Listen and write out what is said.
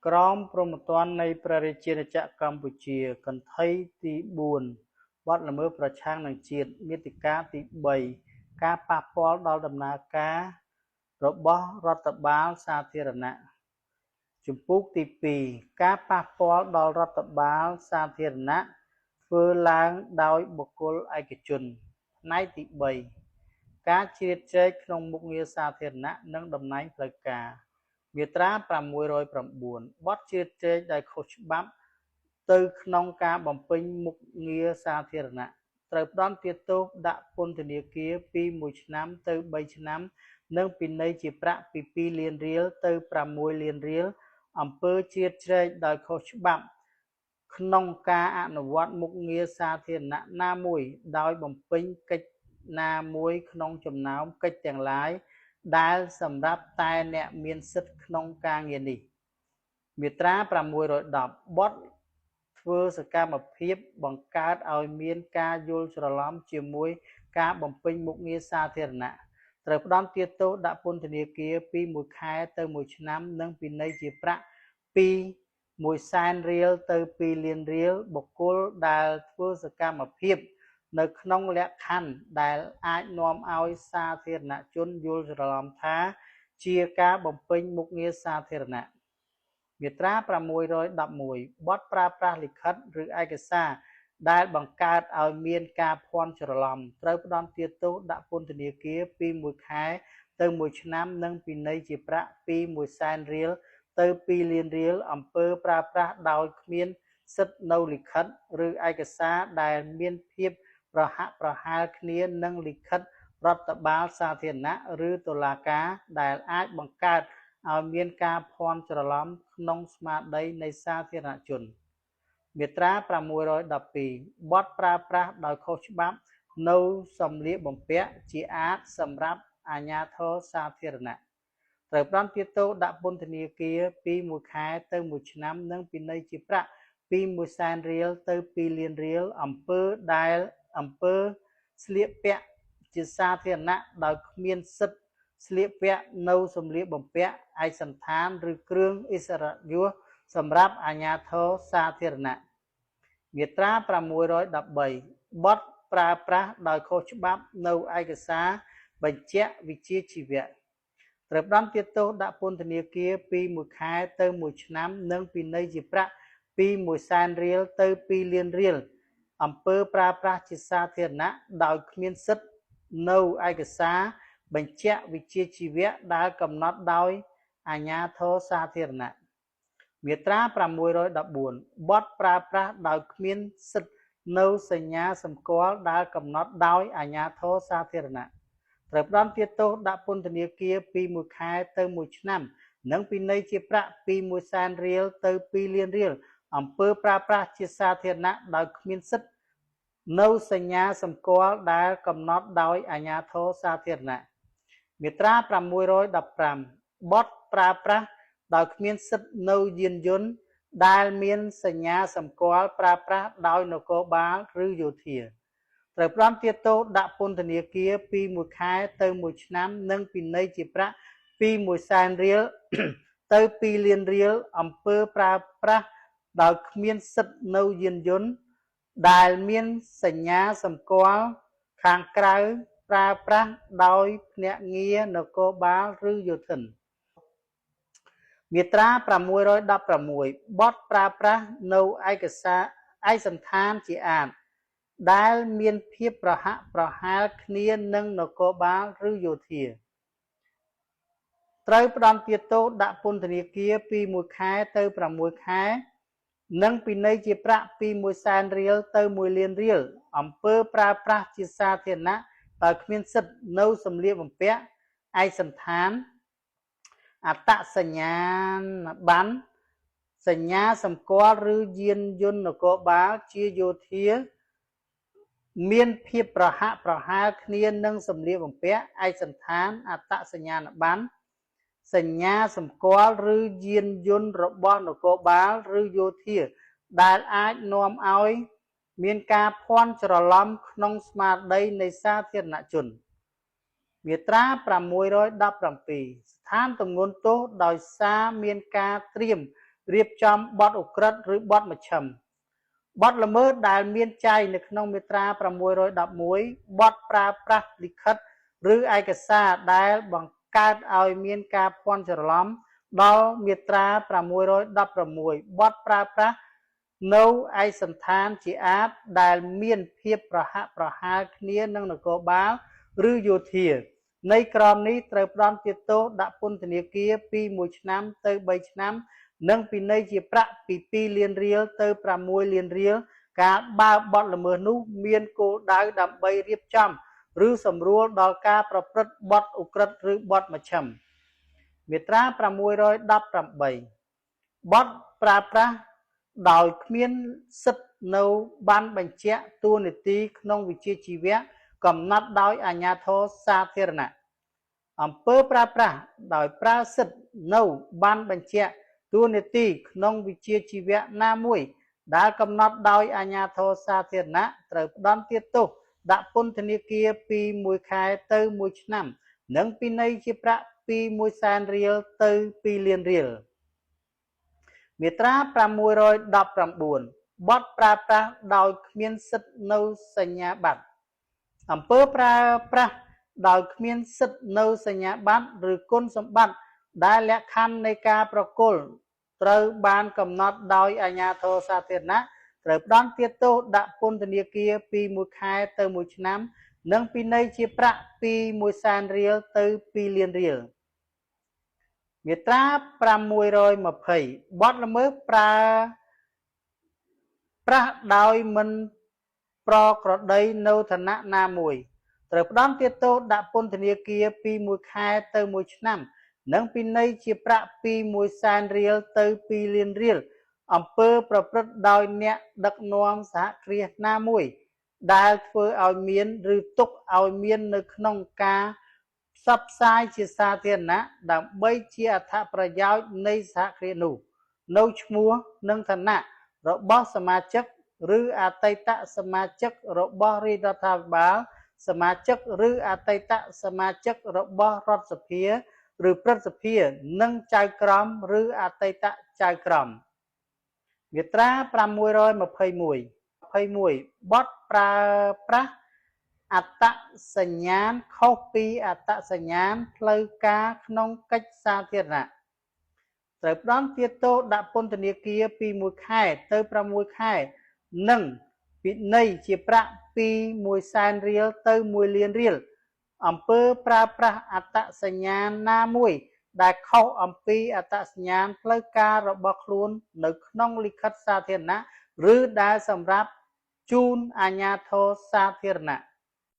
ក្រមព្រហ្មទណ្ឌនៃព្រះរាជាណាចក្រកម្ពុជា កន្ធីទី4 បទល្មើសប្រឆាំងនឹងជាតិ មាតិកាទី3 ការប៉ះពាល់ដល់ដំណើរការរបស់រដ្ឋបាលសាធារណៈ ជំពូកទី2 ការប៉ះពាល់ដល់រដ្ឋបាលសាធារណៈធ្វើឡើងដោយបុគ្គលឯកជន ផ្នែកទី3 ការជ្រៀតជ្រែកក្នុងមុខងារសាធារណៈនិងតំណែងផ្លូវការ មាត្រា609 បទជ្រៀតជ្រែកដោយខុសច្បាប់ទៅក្នុងការបំពេញមុខងារសាធារណៈ ត្រូវផ្ដន្ទាទោសដាក់ពន្ធនាគារពី1ឆ្នាំទៅ3ឆ្នាំ និងពិន័យជាប្រាក់ពី2លានរៀលទៅ6លានរៀល អំពើជ្រៀតជ្រែកដោយខុសច្បាប់ក្នុងការអនុវត្តមុខងារសាធារណៈណាមួយដោយបំពេញកិច្ចណាមួយក្នុងចំណោមកិច្ចទាំងឡាយដែលសម្រាប់តែអ្នកមានសិទ្ធិក្នុងការងារនេះ មាត្រា610 បទធ្វើសកម្មភាពបង្កើតឲ្យមានការយល់ច្រឡំជាមួយការបំពេញមុខងារសាធារណៈ ត្រូវផ្ដន្ទាទោសដាក់ពន្ធនាគារពី1ខែទៅ1ឆ្នាំ និងពិន័យជាប្រាក់ពី1សែនរៀលទៅ2លានរៀល បុគ្គលដែលធ្វើសកម្មភាពនៅក្នុងលក្ខខណ្ឌដែលអាចនាំឲ្យសាធារណជនយល់ច្រឡំថាជាការបំពេញមុខងារសាធារណៈ មាត្រា611 បទប្រើប្រាស់លិខិតឬឯកសារដែលបង្កើតឲ្យមានការភ័ន្តច្រឡំ ត្រូវផ្ដន្ទាទោសដាក់ពន្ធនាគារពី1ខែទៅ1ឆ្នាំ និងពិន័យជាប្រាក់ពី1សែនរៀលទៅ2លានរៀល អំពើប្រើប្រាស់ដោយគ្មានសិទ្ធិនូវលិខិតឬឯកសារដែលមានភាពប្រហាក់ប្រហែលគ្នានឹងលិខិតរដ្ឋបាលសាធារណៈឬតុលាការដែលអាចបង្កើតឲ្យមានការភ័ន្តច្រឡំក្នុងស្មារតីនៃសាធារណជន មាត្រា612 បទប្រើប្រាស់ដោយខុសច្បាប់នូវសម្លៀកបំពាក់ជាអាទិសម្រាប់អាជ្ញាធរសាធារណៈ ត្រូវផ្ដន្ទាទោសដាក់ពន្ធនាគារពី1ខែទៅ1ឆ្នាំ និងពិន័យជាប្រាក់ពី1សែនរៀលទៅ2លានរៀល អំពើដែលអំពើស្លៀកពាក់ជាសាធារណៈដោយគ្មានសិទ្ធិស្លៀកពាក់នូវសម្លៀកបំពាក់ឯកសណ្ឋានឬគ្រឿងឥស្សរិយយសសម្រាប់អាជ្ញាធរសាធារណៈ មាត្រា613 បទប្រើប្រាស់ដោយខុសច្បាប់នូវឯកសារបញ្ជាក់វិជ្ជាជីវៈ ត្រូវផ្ដន្ទាទោសដាក់ពន្ធនាគារពី1ខែទៅ1ឆ្នាំ និងពិន័យជាប្រាក់ពី1សែនរៀលទៅ2លានរៀល អំពើប្រើប្រាស់ជាសាធារណៈដោយគ្មានសិទ្ធិនូវឯកសារបញ្ជាក់វិជ្ជាជីវៈដែលកំណត់ដោយអាជ្ញាធរសាធារណៈ មាត្រា614 បទប្រើប្រាស់ដោយគ្មានសិទ្ធិនូវសញ្ញាសម្គាល់ដែលកំណត់ដោយអាជ្ញាធរសាធារណៈ ត្រូវផ្ដន្ទាទោសដាក់ពន្ធនាគារពី1ខែទៅ1ឆ្នាំ និងពិន័យជាប្រាក់ពី1សែនរៀលទៅ2លានរៀល អំពើប្រើប្រាស់ជាសាធារណៈដោយគ្មានសិទ្ធិនូវសញ្ញាសម្គាល់ដែលកំណត់ដោយអាជ្ញាធរសាធារណៈ មាត្រា615 បទប្រើប្រាស់ដោយគ្មានសិទ្ធិនូវយានយន្តដែលមានសញ្ញាសម្គាល់ប្រើប្រាស់ដោយនគរបាលឬយោធា ត្រូវផ្ដន្ទាទោសដាក់ពន្ធនាគារពី1ខែទៅ1ឆ្នាំ និងពិន័យជាប្រាក់ពី1សែនរៀលទៅ2លានរៀល អំពើប្រើប្រាស់ដោយគ្មានសិទ្ធិនូវយានយន្តដែលមានសញ្ញាសម្គាល់ខាងក្រៅប្រើប្រាស់ដោយភ្នាក់ងារនគរបាលឬយោធិន មាត្រា616 បទប្រើប្រាស់នូវឯកសារឯកសណ្ឋានជាអាទិដែលមានភាពប្រហាក់ប្រហែលគ្នានឹងនគរបាលឬយោធា ត្រូវផ្ដន្ទាទោសដាក់ពន្ធនាគារពី1ខែទៅ6ខែ និងពិន័យជាប្រាក់ពី1សែនរៀលទៅ1លានរៀល អំពើប្រើប្រាស់ជាសាធារណៈដោយគ្មានសិទ្ធិនូវសម្លៀកបំពាក់ឯកសណ្ឋានអត្តសញ្ញាណប័ណ្ណសញ្ញាសម្គាល់ឬយានយន្តនគរបាលជាយោធាមានភាពប្រហាក់ប្រហែលគ្នានឹងសម្លៀកបំពាក់ឯកសណ្ឋានអត្តសញ្ញាណប័ណ្ណសញ្ញាសម្គាល់ឬយានយន្តរបស់នគរបាលឬយោធាដែលអាចនាំឲ្យមានការភ័ន្តច្រឡំក្នុងស្មារតីនៃសាធារណជន មាត្រា617 ស្ថានទម្ងន់ទោសដោយសារមានការត្រៀម រៀបចំបទឧក្រិដ្ឋឬបទមជ្ឈិមបទល្មើសដែលមានចែងនៅក្នុងមាត្រា611បទប្រើប្រាស់លិខិតឬឯកសារដែលបង្កើតឲ្យមានការភ័ន្តច្រឡំដល់មាត្រា616បទប្រើប្រាស់នៅឯកសណ្ឋានជាអាទិ៍ដែលមានភាពប្រហាក់ប្រហែលគ្នានឹងនគរបាលឬយោធានៃក្រមនេះត្រូវផ្ដន្ទាទោសដាក់ពន្ធនាគារពី1ឆ្នាំទៅ3ឆ្នាំនិងពិន័យជាប្រាក់ពី2លានរៀលទៅ6លានរៀលកាលបើបទល្មើសនោះមានគោលដៅដើម្បីរៀបចំឬសម្រួលដល់ការប្រព្រឹត្តបទឧក្រិដ្ឋឬបទមជ្ឈិមមាត្រា618បទប្រើប្រាស់ដោយគ្មានសិទ្ធិនៅបានបញ្ជាក់តួនាទីក្នុងវិជ្ជាជីវៈកំណត់ដោយអាជ្ញាធរសាធារណៈអំពើប្រើប្រាស់ដោយប្រើសិទ្ធិនៅបានបញ្ជាក់តួនាទីក្នុងវិជ្ជាជីវៈណាមួយដែលកំណត់ដោយអាជ្ញាធរសាធារណៈត្រូវផ្ដន្ទាទោសដាក់ពន្ធនាគារពី1ខែទៅ1ឆ្នាំនិងពិន័យជាប្រាក់ពី1សែនរៀលទៅ2លានរៀលមាត្រា619បទប្រើប្រាស់ដោយគ្មានសិទ្ធិនៅសញ្ញាបត្រអំពើប្រើប្រាស់ដោយគ្មានសិទ្ធិនៅសញ្ញាបត្រឬគុណសម្បត្តិដែលលក្ខខណ្ឌនៃការប្រគល់ត្រូវបានកំណត់ដោយអាជ្ញាធរសាធារណៈត្រូវផ្ដន្ទាទោសដាក់ពន្ធនាគារពី1ខែទៅ1ឆ្នាំនិងពិន័យជាប្រាក់ពី1សែនរៀលទៅ2លានរៀលមាត្រា620បទល្មើសប្រើប្រាស់ដោយមិនប្រក្រតីនៅឋានៈណាមួយត្រូវផ្ដន្ទាទោសដាក់ពន្ធនាគារពី1ខែទៅ1ឆ្នាំនិងពិន័យជាប្រាក់ពី1សែនរៀលទៅ2លានរៀលអំពើប្រព្រឹត្តដោយអ្នកដឹកនាំសហគ្រាសណាមួយដែលធ្វើឲ្យមានឬទុកឲ្យមាននៅក្នុងការផ្សព្វផ្សាយជាសាធារណៈដើម្បីជាអត្ថប្រយោជន៍នៃសហគ្រាសនោះនៅឈ្មោះនិងឋានៈរបស់សមាជិកឬអតីតសមាជិករបស់រាជរដ្ឋាភិបាលសមាជិកឬអតីតសមាជិករបស់រដ្ឋសភាឬព្រឹទ្ធសភានិងចៅក្រមឬអតីតចៅក្រមមាត្រា621 21បទប្រើប្រាស់អត្តសញ្ញាណខុសពីអត្តសញ្ញាណផ្លូវការក្នុងកិច្ចសាធារណៈត្រូវផ្ដន្ទាទោសដាក់ពន្ធនាគារពី1ខែទៅ6ខែនិងពិន័យជាប្រាក់ពី1សែនរៀលទៅ1លានរៀលអំពើប្រើប្រាស់អត្តសញ្ញាណណាមួយដែលខុសអំពីអត្តសញ្ញាណផ្លូវការរបស់ខ្លួននៅក្នុងលិខិតសាធារណៈឬដែលសម្រាប់ជូនអាជ្ញាធរសាធារណៈ។